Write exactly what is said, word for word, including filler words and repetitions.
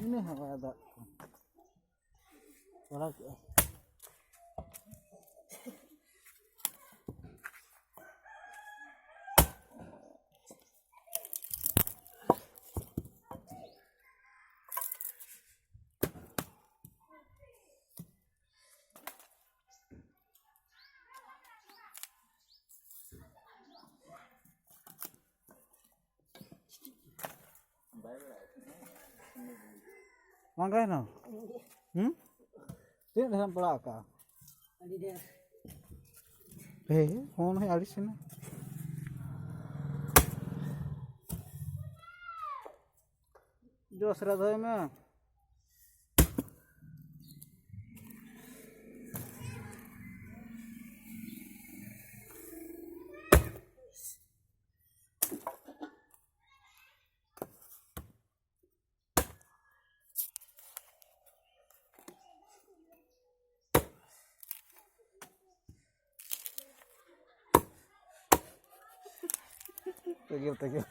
ᱤᱱᱟᱹ ᱦᱚᱸ ᱵᱟᱭ ᱫᱟᱜ ᱠᱚ᱾ ᱪᱟᱞᱟᱣ ᱠᱮᱜᱼᱟ᱾ ᱵᱟᱝ ᱜᱟᱱᱚᱜ? ᱦᱩᱸ? ᱛᱤᱱᱟᱹᱜ ᱰᱷᱮᱨ ᱮᱢ ᱯᱟᱲᱟᱜ ᱠᱟᱜᱼᱟ? ᱟᱹᱰᱤ ᱰᱷᱮᱨ᱾ ᱦᱮᱸ, ᱯᱷᱳᱱ ᱦᱚᱸ ᱟᱹᱲᱤᱥ ᱮᱱᱟ᱾ ᱡᱚᱥ ᱨᱮ ᱫᱚᱦᱚᱭ ᱢᱮ᱾ ᱛᱮᱜᱮ, ᱛᱮᱜᱮ᱾